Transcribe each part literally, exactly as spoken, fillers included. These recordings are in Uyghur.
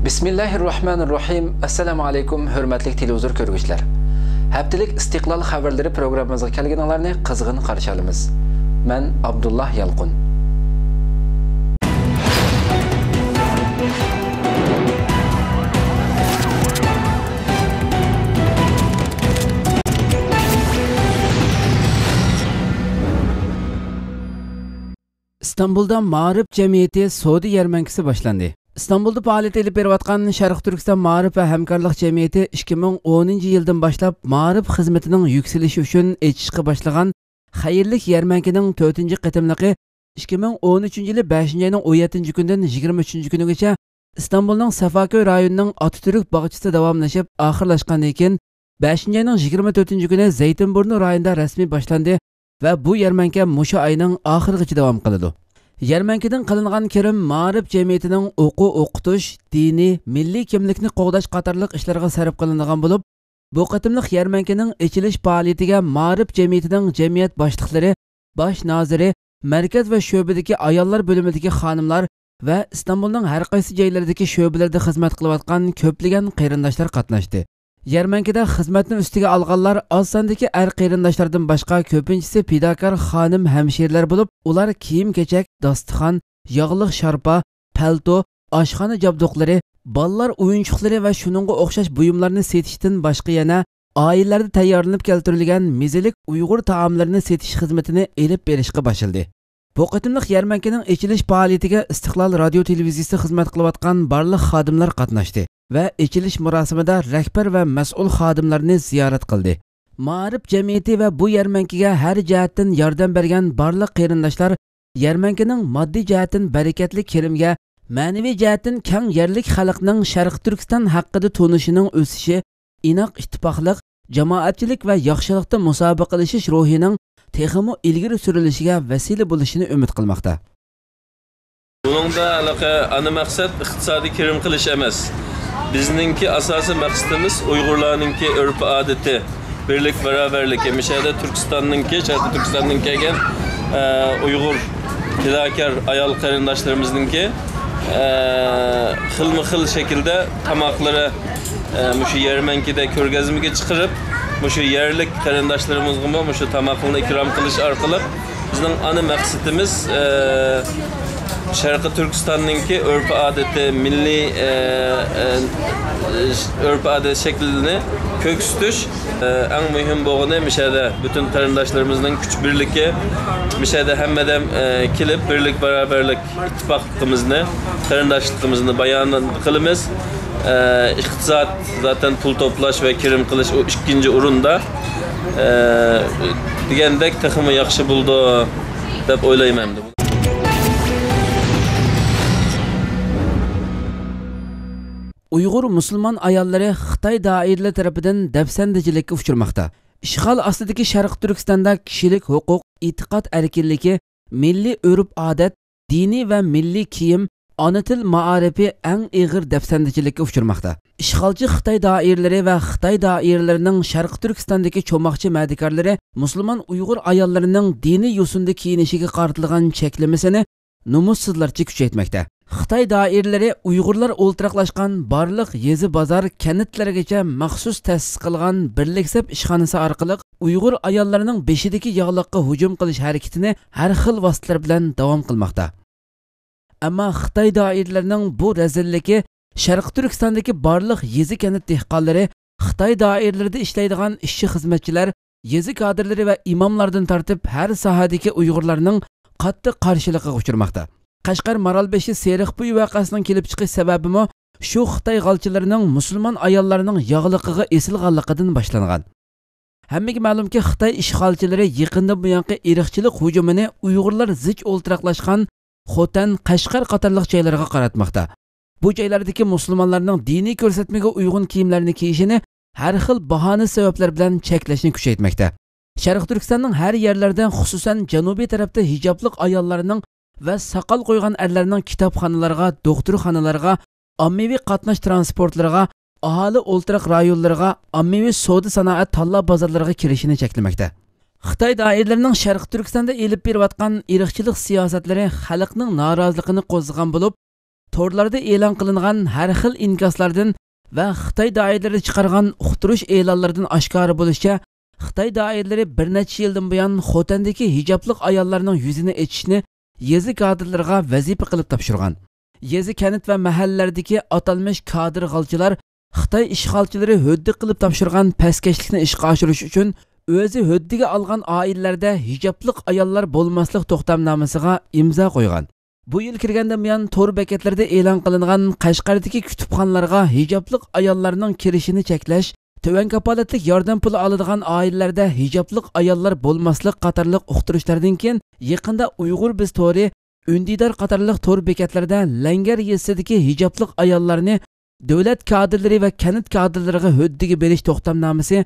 بىسمىللاھىررەھمانىررەھىم. ئەسسالامۇ ئەلەيكۇم، ھۆرمەتلىك تېلېۋىزور كۆرگۈچىلەر. ھەپتىلىك ئىستىقلال خەۋەرلىرى پروگراممىمىزغا كەلگىنىڭلارنى قىزغىن قارشى ئالىمىز. مەن ئابدۇللا يالقۇن. ئىستانبۇلدا مائارىپ جەمئىيىتى سودا يەرمەنكىسى باشلاندى. ئىستانبۇلدا پائالىيەت ئېلىپ بېرىۋاتقان شەرقىي تۈركىستان مائارىپ ۋە ھەمكارلىق جەمئىيىتى ئىككى مىڭ ئونىنچى يىلدىن باشلاپ مائارىپ خىزمىتىنىڭ يۈكسىلىشى ئۈچۈن ئېچىشقا باشلىغان خەيرلىك يەرمەنكىنىڭ تۆتىنچى قېتىملىقى ئىككى مىڭ ئون ئۈچىنچى يىلى بەشىنچى ئاينىڭ ئون يەتتىنچى كۈنىدىن يىگىرمە ئۈچىنچى كۈنىگىچە ئىستانبۇلنىڭ سافاكۆي رايونىنىڭ ئاتاتۈرك باغچىسىدا داۋاملىشىپ ئاخىرلاشقاندىن كېيىن، بەشىنچى ئاينىڭ يىگىرمە تۆتىنچى كۈنى زەيتىنبۇرنۇ رايونىدا رەسمىي باشلاندى ۋە بۇ يەرمەنكە مۇشۇ ئاينىڭ ئاخىرىغىچە داۋام قىلىدۇ. يەرمەنكىدىن قىلىنغان كىرىم مائارىپ جەمئىيىتىنىڭ ئوقۇ ئوقۇتۇش، دىنىي، مىللىي كىملىكنى قوغداش قاتارلىق ئىشلارغا سەرپ قىلىنىدىغان بولۇپ، بۇ قېتىملىق يەرمەنكىنىڭ ئېچىلىش پائالىيىتىگە مائارىپ جەمئىيىتىنىڭ جەمئىيەت باشلىقلىرى، باش نازىرى، مەركەز ۋە شۆبىدىكى ئاياللار بۆلۈمىدىكى خانىملار ۋە ئىستانبۇلنىڭ ھەر قايسى جايلىرىدىكى شۆبىلەردە خىزمەت قىلىۋاتقان كۆپلىگەن قېرىنداشلار قاتناشتى. يەرمەنكىدە خىزمەتنى ئۈستىگە ئالغانلار ئاز ساندىكى ئەر قېرىنداشلاردىن باشقا كۆپىنچىسى پىداكار خانىم ھەمشىرىلەر بولۇپ، ئۇلار كىيىم-كېچەك، داستىخان، ياغلىق شارپا، پەلتو، ئاشخانا جابدۇقلىرى، بالىلار ئويۇنچۇقلىرى ۋە شۇنىڭغا ئوخشاش بۇيۇملارنى سېتىشتىن باشقا يەنە ئائىلىلەردە تەييارلىنىپ كەلتۈرۈلگەن مېزىلىك ئۇيغۇر تائاملىرىنى سېتىش خىزمىتىنى ئېلىپ بېرىشقا باشلىدى. بۇ قېتىملىق يەرمەنكىنىڭ ئېچىلىش پائالىيىتىگە ئىستىقلال رادىيو تېلېۋىزىيىسى خىزمەت قىلىۋاتقان بارلىق خادىملار قاتناشتى ۋە ئېچىلىش مۇراسىمىدا رەھبەر ۋە مەسئۇل خادىملارنى زىيارەت قىلدى. مائارىپ جەمئىيىتى ۋە بۇ يەرمەنكىگە ھەر جەھەتتىن ياردەم بەرگەن بارلىق قېرىنداشلار يەرمەنكىنىڭ ماددىي جەھەتتىن بەرىكەتلىك كىرىمگە، مەنىۋى جەھەتتىن كەڭ يەرلىك خەلقنىڭ شەرقىي تۈركىستان ھەققىدە تونۇشىنىڭ ئۆسۈشى، ئىناق ئىتتىپاقلىق، جامائەتچىلىك ۋە ياخشىلىقتا مۇسابىقىلىشىش روھىنىڭ تېخىمۇ ئىلگىرى سۈرۈلۈشىگە ۋەسىلە بولۇشىنى ئۈمىد قىلماقتا. بۇنىڭدا ھېلىقى ئانا مەقسەت ئىقتىسادىي كىرىم قىلىش ئەمەس. بىزنىڭكى ئاساسىي مەقسىتىمىز ئۇيغۇرلارنىڭكى ئۆرپ-ئادىتى، بىرلىك باراۋەرلىكى، مۇشۇ يەردە تۈركىستاننىڭكى، شەرقىي تۈركىستاندىن كەلگەن، ئە، ئۇيغۇر پىداكار ئايال قېرىنداشلىرىمىزنىڭكى، ئە، خىلمۇ خىل شەكىلدە تاماقلىرى، ئە، مۇشۇ يەرمەنكىدە كۆرگەزمىگە چىقىرىپ، مۇشۇ يەرلىك قېرىنداشلىرىمىزغىمۇ مۇشۇ تاماقنى ئىكرام قىلىش ئارقىلىق، بىزنىڭ ئانا مەقسىتىمىز، ئە، شەرقىي تۈركىستاننىڭكى ئۆرپ-ئادىتى، مىللىي، ئە، ئە، ئۆرپ-ئادەت شەكلىنى كۆرسىتىش. ئە، ئەڭ مۇھىم بولغىنى مۇشۇ يەردە پۈتۈن قېرىنداشلىرىمىزنىڭ كۈچ بىرلىكى، مۇشۇ يەردە ھەممە ئادەم، ئە، كېلىپ بىرلىك باراۋەرلىك، ئىتتىپاقلىقىمىزنى، قېرىنداشلىقىمىزنى بايان قىلىمىز. ئە، ئىقتىساد، زاتەن پۇل توپلاش ۋە كىرىم قىلىش ئۇ ئىككىنچى ئورۇندا، ئە، دېگەندەك تېخىمۇ ياخشى بولىدۇ دەپ ئويلايمەن. ئۇيغۇر مۇسۇلمان ئاياللىرى خىتاي دائىرىلىرى تەرىپىدىن دەپسەندىچىلىككە ئۇچرىماقتا. ئىشغال ئاستىدىكى شەرقىي تۈركىستاندا كىشىلىك ھوقۇق، ئېتىقاد ئەركىنلىكى، مىللىي ئۆرپ-ئادەت، دىنىي ۋە مىللىي كىيىم، ئانا تىل مائارىپى ئەڭ ئېغىر دەپسەندىچىلىككە ئۇچرىماقتا. ئىشغالچى خىتاي دائىرىلىرى ۋە خىتاي دائىرىلىرىنىڭ شەرقىي تۈركىستاندىكى چوماقچى مەدىكارلىرى مۇسۇلمان ئۇيغۇر ئاياللىرىنىڭ دىنىي يوسۇندا كىيىنىشىگە قارىتىلغان چەكلىمىسىنى نومۇسسىزلارچە كۈچەيتمەكتە. خىتاي دائىرىلىرى ئۇيغۇرلار ئولتۇراقلاشقان بارلىق يېزا، بازار، كەنتلەرگىچە مەخسۇس تەسىس قىلغان بىرلىك سەپ ئىشخانىسى ئارقىلىق ئۇيغۇر ئاياللىرىنىڭ بېشىدىكى ياغلىققا ھۇجۇم قىلىش ھەرىكىتىنى ھەر خىل ۋاسىتىلەر بىلەن داۋام قىلماقتا. ئەمما خىتاي دائىرىلىرىنىڭ بۇ رەزىللىكى شەرقىي تۈركىستاندىكى بارلىق يېزا، كەنت دېھقانلىرى، خىتاي دائىرىلىرىدە ئىشلەيدىغان ئىشچى، خىزمەتچىلەر، يېزا كادىرلىرى ۋە ئىماملاردىن تارتىپ ھەر ساھەدىكى ئۇيغۇرلارنىڭ قاتتىق قارشىلىقىغا ئۇچرىماقتا. قەشقەر مارالبېشى سېرىق بويى ۋەقەسىنىڭ كېلىپ چىقىش سەۋەبىمۇ شۇ خىتاي غالچىلىرىنىڭ مۇسۇلمان ئاياللارنىڭ ياغلىقىغا ئېسىلغانلىقىدىن باشلانغان. ھەممىگە مەلۇمكى، خىتاي ئىشغالچىلىرى يېقىندىن بۇيانقى ئىرقچىلىق ھۇجۇمىنى ئۇيغۇرلار زىچ ئولتۇراقلاشقان خوتەن، قەشقەر قاتارلىق جايلارغا قاراتماقتا. بۇ جايلاردىكى مۇسۇلمانلارنىڭ دىنىي كۆرسەتمىگە ئۇيغۇن كىيىملەرنى كىيىشىنى ھەر خىل باھانە سەۋەبلەر بىلەن چەكلەشنى كۈچەيتمەكتە. شەرقىي تۈركىستاننىڭ ھەر يەرلىرىدە، خۇسۇسەن جەنۇبىي تەرەپتە ھىجابلىق ئاياللارنىڭ ۋە ساقال قويغان ئەرلەرنىڭ كىتابخانىلارغا، دوختۇرخانىلارغا، ئاممىۋى قاتناش ترانسپورتلىرىغا، ئاھالە ئولتۇراق رايونلىرىغا، ئاممىۋى سودا-سانائەت تاللا بازارلىرىغا كىرىشىنى چەكلىمەكتە. خىتاي دائىرىلىرىنىڭ شەرقىي تۈركىستاندا ئېلىپ بېرىۋاتقان ئىرقچىلىق سىياسەتلىرى خەلقنىڭ نارازىلىقىنى قوزغىغان بولۇپ، تورلاردا ئېلان قىلىنغان ھەر خىل ئىنكاسلاردىن ۋە خىتاي دائىرىلىرى چىقارغان ئۇقتۇرۇش ئېلانلىرىدىن ئاشكارا بولۇشىچە، خىتاي دائىرىلىرى بىر نەچچە يىلدىن بۇيان خوتەندىكى ھىجابلىق ئاياللارنىڭ يۈزىنى ئېچىشنى يېزا كادىرلىرىغا ۋەزىپە قىلىپ تاپشۇرغان. يېزا، كەنت ۋە مەھەللىلەردىكى ئاتالمىش كادىر غالچىلار خىتاي ئىشغالچىلىرى ھۆددە قىلىپ تاپشۇرغان پەسكەشلىكنى ئىشقا ئاشۇرۇش ئۈچۈن، ئۆزى ھۆددىگە ئالغان ئائىلىلەردە ھىجابلىق ئاياللار بولماسلىق توختامنامىسىغا ئىمزا قويغان. بۇ يىل كىرگەندىن بۇيان تور بېكەتلىرىدە ئېلان قىلىنغان قەشقەردىكى كۇتۇپخانىلارغا ھىجابلىق ئاياللارنىڭ كىرىشىنى چەكلەش، تۆۋەن كاپالەتلىك ياردەم پۇلى ئالىدىغان ئائىلىلەردە ھىجابلىق ئاياللار بولماسلىق قاتارلىق ئۇقتۇرۇشلاردىن كېيىن، يېقىندا ئۇيغۇر بىز تورى، ئۈندىدار قاتارلىق تور بېكەتلىرىدە لەڭگەر يېزىسىدىكى ھىجابلىق ئاياللارنى دۆلەت كادىرلىرى ۋە كەنت كادىرلىرىغا ھۆددىگە بېرىش توختامنامىسى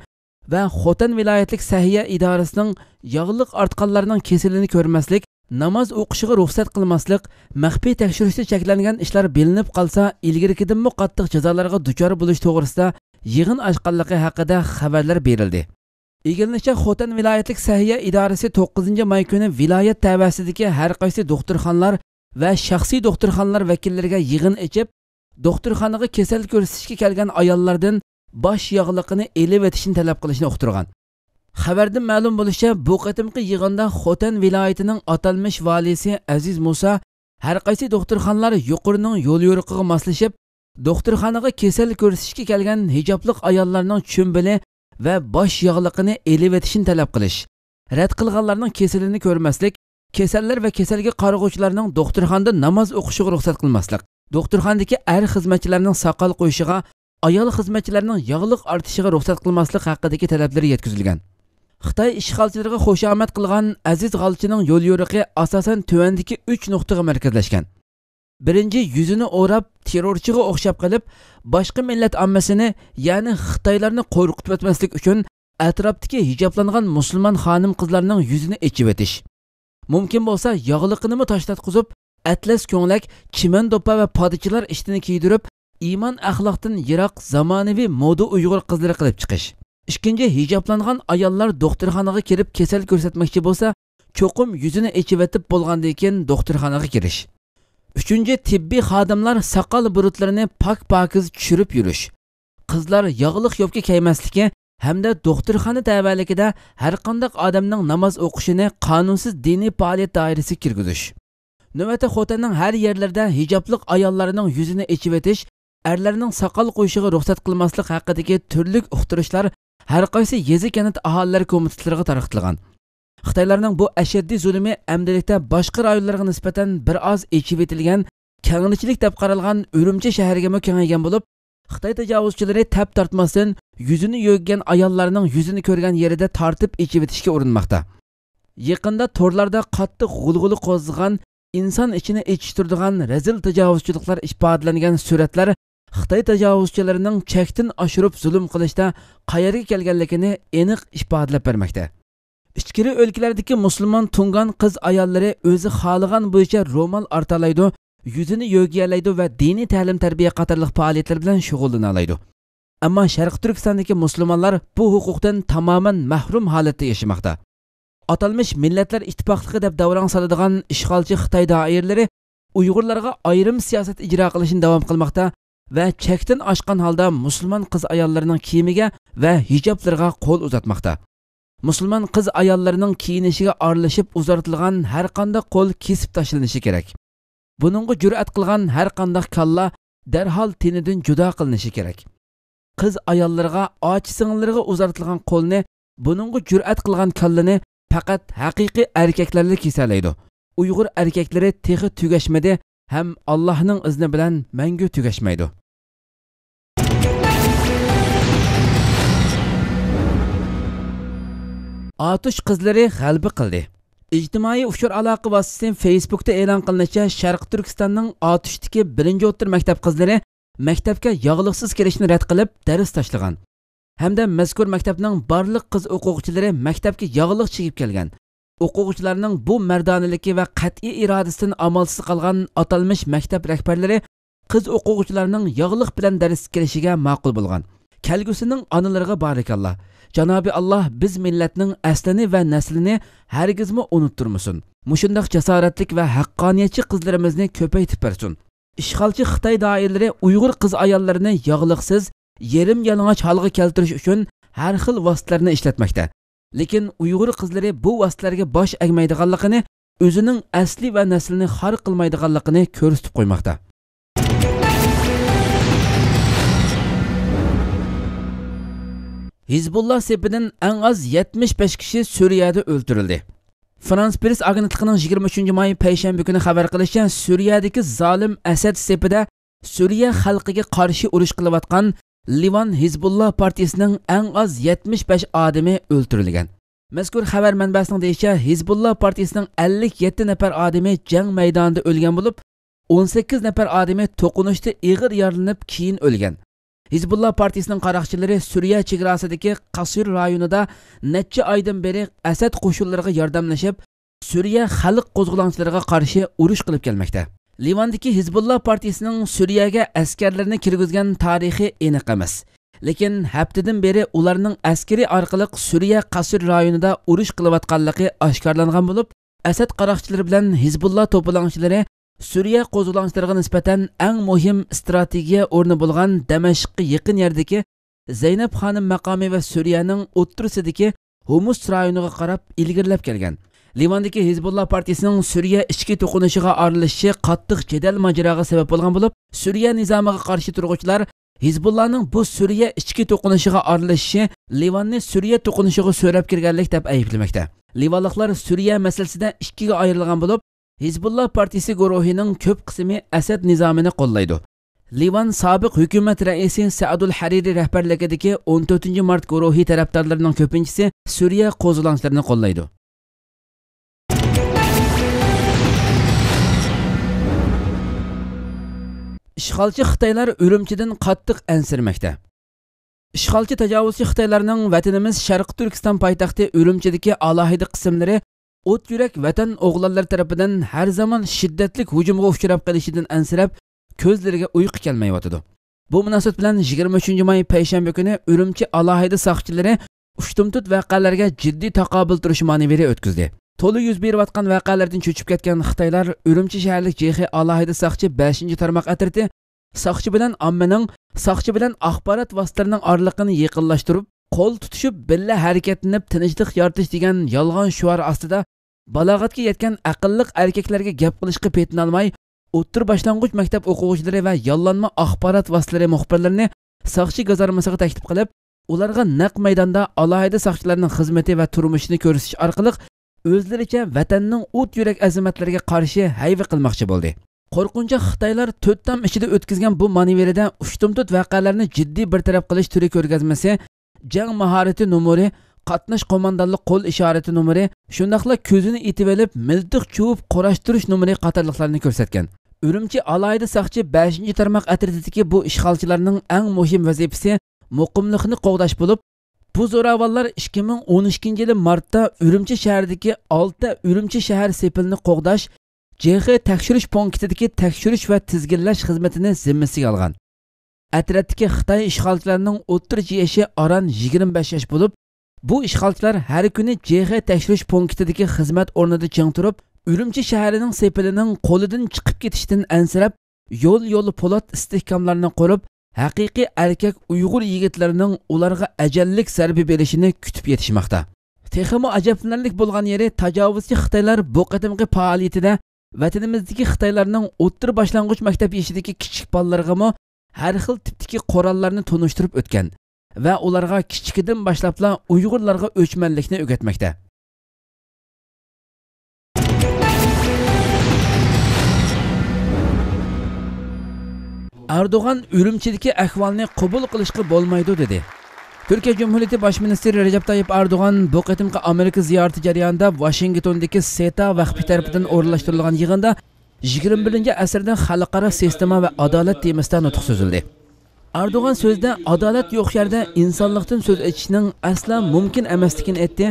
ۋە خوتەن ۋىلايەتلىك سەھىيە ئىدارىسىنىڭ ياغلىق ئارتقانلارنىڭ كېسىلىنى كۆرمەسلىك، ناماز ئوقۇشىغا رۇخسەت قىلماسلىق، مەخپىي تەكشۈرۈشتە چەكلەنگەن ئىشلار بىلىنىپ قالسا، ئىلگىرىكىدىنمۇ قاتتىق جازالارغا دۇچار بولۇش توغرىسىدا يىغىن ئاچقانلىقى ھەققىدە خەۋەرلەر بېرىلدى. ئىگىلىنىشىچە، خوتەن ۋىلايەتلىك سەھىيە ئىدارىسى توققۇزىنچى ماي كۈنى ۋىلايەت تەۋەسىدىكى ھەر قايسى دوختۇرخانىلار ۋە شەخسىي دوختۇرخانىلار ۋەكىللىرىگە يىغىن ئېچىپ، دوختۇرخانىغا كېسەل كۆرسىتىشكە كەلگەن ئاياللاردىن باش ياغلىقىنى ئېلىۋېتىشنى تەلەپ قىلىشنى ئۇقتۇرغان. خەۋەردىن مەلۇم بولۇشىچە، بۇ قېتىمقى يىغىندا خوتەن ۋىلايىتىنىڭ ئاتالمىش ۋالىسى ئەزىز مۇسا ھەر قايسى دوختۇرخانىلار يۇقىرىنىڭ يوليورۇقىغا ماسلىشىپ، دوختۇرخانىغا كېسەل كۆرسىتىشكە كەلگەن ھىجابلىق ئاياللارنىڭ چۈمبىلى ۋە باش ياغلىقىنى ئېلىۋېتىشنى تەلەپ قىلىش، رەت قىلغانلارنىڭ كېسىلىنى كۆرمەسلىك، كېسەللەر ۋە كېسەلگە قارىغۇچىلارنىڭ دوختۇرخانىدا ناماز ئوقۇشىغا رۇخسەت قىلماسلىق، دوختۇرخانىدىكى ئەر خىزمەتچىلەرنىڭ ساقال قويۇشىغا، ئايال خىزمەتچىلەرنىڭ ياغلىق ئارتىشىغا رۇخسەت قىلماسلىق ھەققىدىكى تەلەپلىرى يەتكۈزۈلگەن. خىتاي ئىشغالچىلىرىغا خۇشامەت قىلغان ئەزىز غالچىنىڭ يوليورۇقى ئاساسەن تۆۋەندىكى ئۈچ نۇقتىغا مەركەزلەشكەن. بىرىنچى، يۈزىنى ئوراپ، تېررورچىغا ئوخشاپ قېلىپ، باشقا مىللەت ئاممىسىنى، يەنى خىتايلارنى قورقۇتۇۋەتمەسلىك ئۈچۈن، ئەتراپتىكى ھىجابلانغان مۇسۇلمان خانىم-قىزلارنىڭ يۈزىنى ئېچىۋېتىش. مۇمكىن بولسا، ياغلىقىنىمۇ تاشلاتقۇزۇپ، ئەتلەس كۆڭلەك، چىمەن دوپپا ۋە پادىچىلار ئىشتىنى كىيدۈرۈپ، ئىمان ئەخلاقتىن يىراق زامانىۋى مودا ئۇيغۇر قىزلىرى قىلىپ چىقىش. ئىككىنچى، ھىجابلانغان ئاياللار دوختۇرخانىغا كىرىپ كېسەل كۆرسەتمەكچى بولسا، چوقۇم يۈزىنى ئېچىۋېتىپ بولغاندىن كېيىن دوختۇرخانىغا كىرىش. ئۈچىنچى، تېببىي خادىملار ساقال بۇرۇتلىرىنى پاك-پاكىز چۈشۈرۈپ يۈرۈش. قىزلار ياغلىق يوپكا كىيمەسلىكى ھەمدە دوختۇرخانا تەۋەلىكىدە ھەرقانداق ئادەمنىڭ ناماز ئوقۇشىنى قانۇنسىز دىنىي پائالىيەت دائىرىسىگە كىرگۈزۈش. نۆۋەتتە خوتەننىڭ ھەر يەرلىرىدە ھىجابلىق ئاياللارنىڭ يۈزىنى ئېچىۋېتىش، ئەرلەرنىڭ ساقال قويۇشىغا رۇخسەت قىلماسلىق ھەققىدىكى تۈرلۈك ئۇقتۇرۇشلار ھەرقايسى يېزا-كەنت ئاھالىلەر كومىتېتلىرىغا تارقىتىلغان. خىتايلارنىڭ بۇ ئەشەددىي زۇلۇمى ئەمدىلىكتە باشقا رايونلارغا نىسبەتەن بىر ئاز ئېچىۋېتىلگەن، كەڭلىكچىلىك دەپ قارالغان ئۈرۈمچى شەھىرىگىمۇ كېڭەيگەن بولۇپ، خىتاي تاجاۋۇزچىلىرى تەپ تارتماستىن يۈزىنى يۆگىگەن ئاياللارنىڭ يۈزىنى كۆرگەن يېرىدە تارتىپ ئېچىۋېتىشكە ئۇرۇنماقتا. يېقىندا تورلاردا قاتتىق غۇلغۇلا قوزغىغان، ئىنسان ئىچىنى ئېچىشتۇرىدىغان رەزىل تاجاۋۇزچىلىقلار ئىپادىلەنگەن سۈرەتلەر خىتاي تاجاۋۇزچىلىرىنىڭ چەكتىن ئاشۇرۇپ زۇلۇم قىلىشتا قەيەرگە كەلگەنلىكىنى ئېنىق ئىپادىلەپ بەرمەكتە. ئىچكىرى ئۆلكىلەردىكى مۇسۇلمان تۇڭگان قىز ئاياللىرى ئۆزى خالىغان بويىچە رومال ئارتالايدۇ، يۈزىنى يۆگىيەلەيدۇ ۋە دىنىي تەلىم-تەربىيە قاتارلىق پائالىيەتلەر بىلەن شۇغۇللىنالايدۇ. ئەمما شەرقىي تۈركىستاندىكى مۇسۇلمانلار بۇ ھوقۇقتىن تامامەن مەھرۇم ھالەتتە ياشىماقتا. ئاتالمىش مىللەتلەر ئىتتىپاقلىقى دەپ داۋراڭ سالىدىغان ئىشغالچى خىتاي دائىرىلىرى ئۇيغۇرلارغا ئايرىم سىياسەت ئىجرا قىلىشنى داۋام قىلماقتا ۋە چەكتىن ئاشقان ھالدا مۇسۇلمان قىز-ئاياللىرىنىڭ كىيىمىگە ۋە ھىجابلىرىغا قول ئۇزاتماقتا. مۇسۇلمان قىز-ئاياللىرىنىڭ كىيىنىشىگە ئارىلىشىپ ئۇزارتىلغان ھەرقانداق قول كېسىپ تاشلىنىشى كېرەك. بۇنىڭغا جۈرئەت قىلغان ھەرقانداق كاللا دەرھال تېنىدىن جۇدا قىلىنىشى كېرەك. قىز-ئاياللىرىغا، ئاچا-سىڭىللىرىغا ئۇزارتىلغان قولنى، بۇنىڭغا جۈرئەت قىلغان كاللىنى پەقەت ھەقىقىي ئەركەكلەرلا كېسەلەيدۇ. ئۇيغۇر ئەركەكلىرى تېخى تۈگەشمىدى ھەم ئاللاھنىڭ ئىزنى بىلەن مەڭگۈ تۈگەشمەيدۇ. ئاتۇش قىزلىرى غەلىبە قىلدى. ئىجتىمائىي ئۇچۇر ئالاقە ۋاسىتىسى فېيسبۇكتا ئېلان قىلىنىشىچە، شەرقىي تۈركىستاننىڭ ئاتۇشتىكى بىرىنچى ئوتتۇرا مەكتەپ قىزلىرى مەكتەپكە ياغلىقسىز كىرىشنى رەت قىلىپ، دەرس تاشلىغان. ھەمدە مەزكۇر مەكتەپنىڭ بارلىق قىز ئوقۇغۇچىلىرى مەكتەپكە ياغلىق چىگىپ كەلگەن. ئوقۇغۇچىلارنىڭ بۇ مەردانىلىكى ۋە قەتئىي ئىرادىسىدىن ئامالسىز قالغان ئاتالمىش مەكتەپ رەھبەرلىرى قىز ئوقۇغۇچىلارنىڭ ياغلىق بىلەن دەرسكە كىرىشىگە ماقۇل بولغان. كەلگۈسىنىڭ ئانىلىرىغا بارىكاللا. جانابى ئاللا بىز مىللەتنىڭ ئەسلىنى ۋە نەسلىنى ھەرگىزمۇ ئۇنتۇرمىسۇن. مۇشۇنداق جاسارەتلىك ۋە ھەققانىيەتچى قىزلىرىمىزنى كۆپەيتىپ بەرسۇن. ئىشغالچى خىتاي دائىرىلىرى ئۇيغۇر قىز-ئاياللىرىنى ياغلىقسىز، يېرىم يالىڭاچ ھالغا كەلتۈرۈش ئۈچۈن ھەر خىل ۋاسىتىلەرنى ئىشلەتمەكتە. لېكىن ئۇيغۇر قىزلىرى بۇ ۋاسىتىلەرگە باش ئەگمەيدىغانلىقىنى، ئۆزىنىڭ ئەسلى ۋە نەسلىنى خار قىلمايدىغانلىقىنى كۆرسىتىپ قويماقتا. ھىزبۇللا سېپىدىن ئەڭ ئاز يەتمىش بەش كىشى سۈرىيەدە ئۆلتۈرۈلدى. فرانس پرېس ئاگېنتلىقىنىڭ يىگىرمە ئۈچىنچى ماي پەيشەنبە كۈنى خەۋەر قىلىشىچە، سۈرىيەدىكى زالىم ئەسەد سېپىدە سۈرىيە خەلقىگە قارشى ئۇرۇش قىلىۋاتقان لىۋان ھىزبۇللا پارتىيىسىنىڭ ئەڭ ئاز يەتمىش بەش ئادىمى ئۆلتۈرۈلگەن. مەزكۇر خەۋەر مەنبەسىنىڭ دېيىشىچە، ھىزبۇللا پارتىيىسىنىڭ ئەللىك يەتتە نەپەر ئادىمى جەڭ مەيدانىدا ئۆلگەن بولۇپ، ئون سەككىز نەپەر ئادىمى توقۇنۇشتا ئېغىر يارىلىنىپ كېيىن ئۆلگەن. ھىزبۇللا پارتىيىسىنىڭ قاراقچىلىرى سۈرىيە چېگراسىدىكى قاسۇر رايونىدا نەچچە ئايدىن بېرى ئەسەد قوشۇنلىرىغا ياردەملىشىپ، سۈرىيە خەلق قوزغىلاڭچىلىرىغا قارشى ئۇرۇش قىلىپ كەلمەكتە. لىۋاندىكى ھىزبۇللا پارتىيىسىنىڭ سۈرىيەگە ئەسكەرلىرىنى كىرگۈزگەن تارىخى ئېنىق ئەمەس. لېكىن ھەپتىدىن بېرى ئۇلارنىڭ ئەسكىرى ئارقىلىق سۈرىيە قاسۇر رايونىدا ئۇرۇش قىلىۋاتقانلىقى ئاشكارىلانغان بولۇپ، ئەسەد قاراقچىلىرى بىلەن ھىزبۇللا توپىلاڭچىلىرى سۈرىيە قوزغىلاڭچىلىرىغا نىسبەتەن ئەڭ مۇھىم ئىستراتېگىيە ئورنى بولغان دەمەشققە يېقىن يەردىكى زەينەپ خانىم مەقامى ۋە سۈرىيەنىڭ ئوتتۇرىسىدىكى ھومۇس رايونىغا قاراپ ئىلگىرىلەپ كەلگەن. لىۋاندىكى ھىزبۇللا پارتىيىسىنىڭ سۈرىيە ئىچكى توقۇنۇشىغا ئارىلىشىشى قاتتىق جېدەل ماجىراغا سەۋەب بولغان بولۇپ، سۈرىيە نىزامىغا قارشى تۇرغۇچىلار ھىزبۇللانىڭ بۇ سۈرىيە ئىچكى توقۇنۇشىغا ئارىلىشىشى لىۋاننى سۈرىيە توقۇنۇشىغا سۆرەپ كىرگەنلىك دەپ ئەيىبلىمەكتە. لىۋانلىقلار سۈرىيە مەسىلىسىدە ئىككىگە ئايرىلغان بولۇپ، ھىزبۇللا پارتىيىسى گۇرۇھىنىڭ كۆپ قىسمى ئەسەد نىزامىنى قوللايدۇ. لىۋان سابىق ھۆكۈمەت رەئىسى سەئدۇل ھەرىرى رەھبەرلىكىدىكى ئون تۆتىنچى مارت گۇرۇھى تەرەپدارلىرىنىڭ كۆپىنچىسى سۈرىيە قوزغىلاڭچىلىرىنى قوللايدۇ. ئىشغالچى خىتايلار ئۈرۈمچىدىن قاتتىق ئەنسىرىمەكتە. ئىشغالچى تاجاۋۇزچى خىتايلارنىڭ ۋەتىنىمىز شەرقىي تۈركىستان پايتەختى ئۈرۈمچىدىكى ئالاھىدە قىسىملىرى ئوت يۈرەك ۋەتەن ئوغلانلىرى تەرىپىدىن ھەر زامان شىددەتلىك ھۇجۇمغا ئۇچراپ قېلىشىدىن ئەنسىرەپ، كۆزلىرىگە ئۇيقۇ كەلمەيۋاتىدۇ. بۇ مۇناسىۋەت بىلەن يىگىرمە ئۈچىنچى ماي پەيشەنبە كۈنى ئۈرۈمچى ئالاھىدە ساقچىلىرى ئۇشتۇمتۇت ۋەقەلەرگە جىددىي تاقابىل تۇرۇش مانېۋىرى ئۆتكۈزدى. تولا يۈز بېرىۋاتقان ۋەقەلەردىن چۆچۈپ كەتكەن خىتايلار ئۈرۈمچى شەھەرلىك جېخې ئالاھىدە ساقچى بەشىنچى تارماق ئەترىتى ساقچى بىلەن ئاممىنىڭ، ساقچى بىلەن ئاخبارات ۋاسىتىلىرىنىڭ ئارىلىقىنى يېقىنلاشتۇرۇپ، قول تۇتۇشۇپ بىللە ھەرىكەتلىنىپ تىنچلىق يارىتىش دېگەن يالغان شوئار ئاستىدا بالاغەتكە يەتكەن ئەقىللىق ئەركەكلەرگە گەپ قىلىشقا پېتىنالماي، ئوتتۇرا باشلانغۇچ مەكتەپ ئوقۇغۇچىلىرى ۋە ياللانما ئاخبارات ۋاسىتىلىرى مۇخبىرلىرىنى ساقچى گازارمىسىغا تەكلىپ قىلىپ، ئۇلارغا نەق مەيداندا ئالاھىدە ساقچىلارنىڭ خىزمىتى ۋە تۇرمۇشىنى كۆرسىتىش ئارقىلىق ئۆزلىرىچە ۋەتەننىڭ ئوت يۈرەك ئەزىمەتلىرىگە قارشى ھەيۋە قىلماقچى بولدى. قورقۇنچاق خىتايلار تۆت تام ئىچىدە ئۆتكۈزگەن بۇ مانېۋىرىدە ئۇشتۇمتۇت ۋەقەلەرنى جىددىي بىر تەرەپ قىلىش تۈرى كۆرگەزمىسى، جەڭ ماھارىتى نومۇرى، قاتناش قوماندانلىق قول ئىشارىتى نومۇرى، شۇنداقلا كۆزىنى ئېتىۋېلىپ مىلتىق چۇۋۇپ قوراشتۇرۇش نومۇرى قاتارلىقلارنى كۆرسەتكەن. ئۈرۈمچى ئالاھىدە ساقچى بەشىنچى تارماق ئەترىتىدىكى بۇ ئىشغالچىلارنىڭ ئەڭ مۇھىم ۋەزىپىسى مۇقىملىقنى قوغداش بولۇپ، بۇ زوراۋانلار ئىككى مىڭ ئون ئىككىنچى يىلى مارتتا ئۈرۈمچى شەھىرىدىكى ئالتە ئۈرۈمچى شەھەر سېپىلىنى قوغداش، جېخې تەكشۈرۈش پونكىتىدىكى تەكشۈرۈش ۋە تىزگىنلەش خىزمىتىنى زىممىسىگە ئالغان. ئەترەتتىكى خىتاي ئىشغالچىلارنىڭ ئوتتۇرىچە يېشى ئاران يىگىرمە بەش ياش بولۇپ، بۇ ئىشغالچىلار ھەر كۈنى جېخې تەكشۈرۈش پونكىتىدىكى خىزمەت ئورنىدا چىڭ تۇرۇپ، ئۈرۈمچى شەھىرىنىڭ سېپىلىنىڭ قولىدىن چىقىپ كېتىشىدىن ئەنسىرەپ، يول-يولى پولات ئىستىھكاملارنى قۇرۇپ، ھەقىقىي ئەركەك ئۇيغۇر يىگىتلىرىنىڭ ئۇلارغا ئەجەللىك زەربە بېرىشىنى كۈتۈپ يېتىشماقتا. تېخىمۇ ئەجەبلىنەرلىك بولغان يېرى، تاجاۋۇزچى خىتايلار بۇ قېتىمقى پائالىيىتىدە ۋەتىنىمىزدىكى خىتايلارنىڭ ئوتتۇرا باشلانغۇچ مەكتەپ يېشىدىكى كىچىك بالىلىرىغىمۇ ھەر خىل تىپتىكى قوراللارنى تونۇشتۇرۇپ ئۆتكەن ۋە ئۇلارغا كىچىكىدىن باشلاپلا ئۇيغۇرلارغا ئۆچمەنلىكنى ئۆگەتمەكتە. ئەردوغان ئۈرۈمچىدىكى ئەھۋالنى قوبۇل قىلىشقا بولمايدۇ، دېدى. تۈركىيە جۇمھۇرىيىتى باش مىنىستىرى رەجەپ تايىپ ئەردوغان بۇ قېتىمقى ئامېرىكا زىيارىتى جەريانىدا ۋاشىنگتوندىكى سېتا ۋەقپى تەرىپىدىن ئورۇنلاشتۇرۇلغان يىغىندا يىگىرمە بىرىنچى ئەسىردە خەلقئارا سىستېما ۋە ئادالەت تېمىسىدا نۇتۇق سۆزلىدى. ئەردوغان سۆزىدە ئادالەت يوق يەردە ئىنسانلىقتىن سۆز ئېچىشنىڭ ئەسلا مۇمكىن ئەمەسلىكىنى ئېيتتى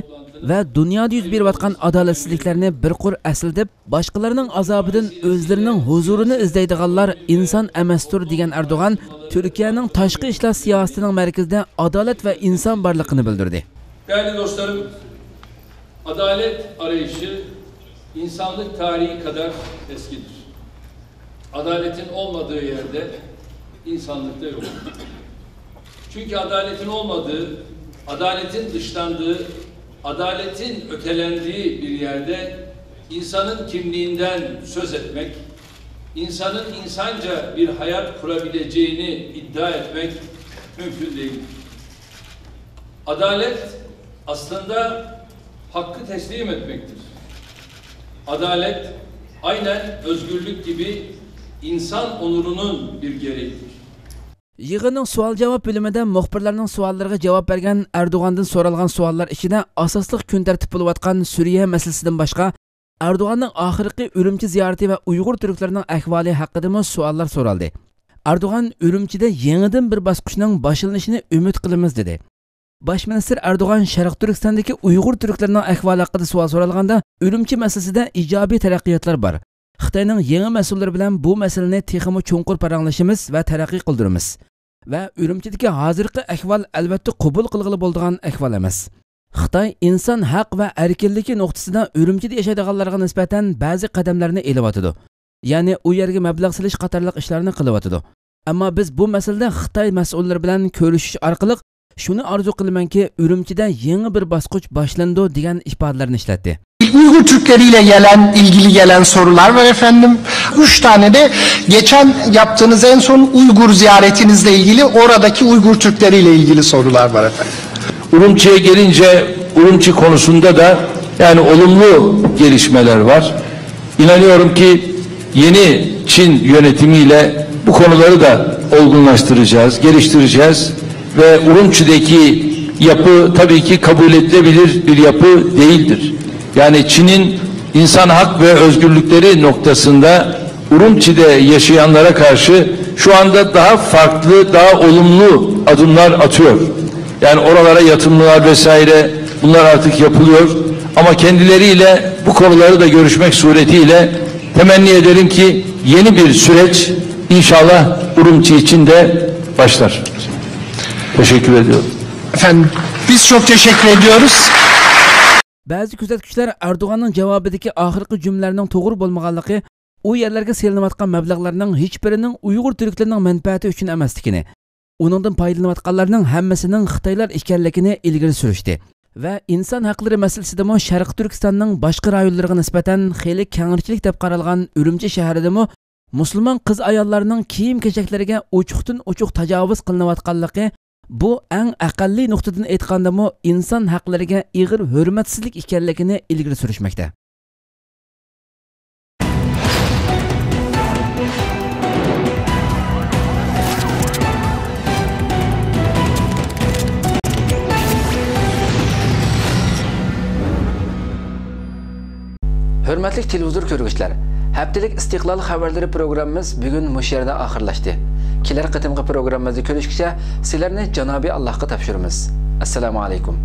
ۋە دۇنيادا يۈز بېرىۋاتقان ئادالەتسىزلىكلەرنى بىر قۇر ئەسلىتىپ، باشقىلارنىڭ ئازابىدىن ئۆزلىرىنىڭ ھۇزۇرىنى ئىزدەيدىغانلار ئىنسان ئەمەستۇر، دېگەن ئەردوغان تۈركىيەنىڭ تاشقى ئىشلار سىياسىتىنىڭ مەركىزىدە ئادالەت ۋە ئىنسان بارلىقىنى بىلدۈردى. Değerli dostlarım, adalet arayışı insanlık tarihi kadar eskidir. Adaletin olmadığı yerde insanlık da yok. Çünkü adaletin olmadığı, adaletin dışlandığı, adaletin ötelendiği bir yerde insanın kimliğinden söz etmek, insanın insanca bir hayat kurabileceğini iddia etmek mümkün değil. Adalet aslında hakkı teslim etmektir. Adalet aynen özgürlük gibi insan onurunun bir gereğidir. يىغىننىڭ سوئال-جاۋاب بۆلۈمىدە مۇخبىرلارنىڭ سوئاللىرىغا جاۋاب بەرگەن ئەردوغاندىن سورالغان سوئاللار ئىچىدە ئاساسلىق كۈن تەرتىپ بولۇۋاتقان سۈرىيە مەسىلىسىدىن باشقا، ئەردوغاننىڭ ئاخىرقى ئۈرۈمچى زىيارىتى ۋە ئۇيغۇر تۈركلىرىنىڭ ئەھۋالى ھەققىدىمۇ سوئاللار سورالدى. ئەردوغان ئۈرۈمچىدە يېڭىدىن بىر باسقۇچنىڭ باشلىنىشىنى ئۈمىد قىلىمىز، دېدى. باش مىنىستىر ئەردوغان شەرقىي تۈركىستاندىكى ئۇيغۇر تۈركلىرىنىڭ ئەھۋالى ھەققىدە سوئال سورالغاندا، ئۈرۈمچى مەسىلىسىدە ئىجابىي تەرەققىياتلار بار. خىتاينىڭ يېڭى مەسئۇللىرى بىلەن بۇ مەسىلىنى تېخىمۇ چوڭقۇر پاراڭلىشىمىز ۋە تەرەققىي قىلدۇرىمىز. ۋە ئۈرۈمچىدىكى ھازىرقى ئەھۋال ئەلۋەتتە قوبۇل قىلغىلى بولىدىغان ئەھۋال ئەمەس. خىتاي ئىنسان ھەق ۋە ئەركىنلىكى نۇقتىسىدا ئۈرۈمچىدە ياشايدىغانلارغا نىسبەتەن بەزى قەدەملەرنى ئېلىۋاتىدۇ. يەنى ئۇ يەرگە مەبلەغ سېلىش قاتارلىق ئىشلارنى قىلىۋاتىدۇ. ئەمما بىز بۇ مەسىلىدە خىتاي مەسئۇللىرى بىلەن كۆرۈشۈش ئارقىلىق، شۇنى ئارزۇ قىلىمەنكى، ئۈرۈمچىدە يېڭى بىر باسقۇچ باشلىنىدۇ، دېگەن ئىپادىلەرنى ئىشلەتتى. Uygur Türkleriyle gelen, ilgili gelen sorular var efendim. Üç tane de geçen yaptığınız en son Uygur ziyaretinizle ilgili, oradaki Uygur Türkleriyle ilgili sorular var efendim. Urumçi'ye gelince, Urumçi konusunda da yani olumlu gelişmeler var. İnanıyorum ki yeni Çin yönetimiyle bu konuları da olgunlaştıracağız, geliştireceğiz ve Urumçi'deki yapı tabii ki kabul edilebilir bir yapı değildir. Yani Çin'in insan hak ve özgürlükleri noktasında Urumçi'de yaşayanlara karşı şu anda daha farklı, daha olumlu adımlar atıyor. Yani oralara yatırımlar vesaire, bunlar artık yapılıyor. Ama kendileriyle bu konuları da görüşmek suretiyle temenni ederim ki yeni bir süreç inşallah Urumçi için de başlar. Teşekkür ediyorum. Efendim, biz çok teşekkür ediyoruz. بەزى كۆزەتكۈچىلەر ئەردوغاننىڭ جاۋابىدىكى ئاخىرقى جۈملىلەرنىڭ توغرا بولمىغانلىقى، ئۇ يەرلەرگە سېلىنىۋاتقان مەبلەغلەرنىڭ ھېچبىرىنىڭ ئۇيغۇر تۈركلىرىنىڭ مەنپەئەتى ئۈچۈن ئەمەسلىكىنى، ئۇنىڭدىن پايدىلىنىۋاتقانلارنىڭ ھەممىسىنىڭ خىتايلار ئىكەنلىكىنى ئىلگىرى سۈرۈشتى ۋە ئىنسان ھەقلىرى مەسىلىسىدىمۇ شەرقىي تۈركىستاننىڭ باشقا رايونلىرىغا نىسبەتەن خېلى كەڭرىچىلىك دەپ قارالغان ئۈرۈمچى شەھىرىدىمۇ مۇسۇلمان قىز-ئاياللارنىڭ كىيىم-كېچەكلىرىگە ئوچۇقتىن-ئوچۇق تاجاۋۇز قىلىنىۋاتقانلىقى، بۇ ئەڭ ئەقەللىي نۇقتىدىن ئېيتقاندىمۇ ئىنسان ھەقلىرىگە ئېغىر ھۆرمەتسىزلىك ئىكەنلىكىنى ئىلگىرى سۈرۈشمەكتە. ھۆرمەتلىك تېلېۋىزور كۆرگۈچىلەر، ھەپتىلىك ئىستىقلال خەۋەرلىرى پروگراممىمىز بۈگۈن مۇشۇ يەردە ئاخىرلاشتى. كېلەر قېتىمقى پروگراممىمىزدا كۆرۈشكىچە سىلەرنى جانابىي ئاللاھقا تاپشۇرىمىز. ئەسسالامۇ ئەلەيكۇم.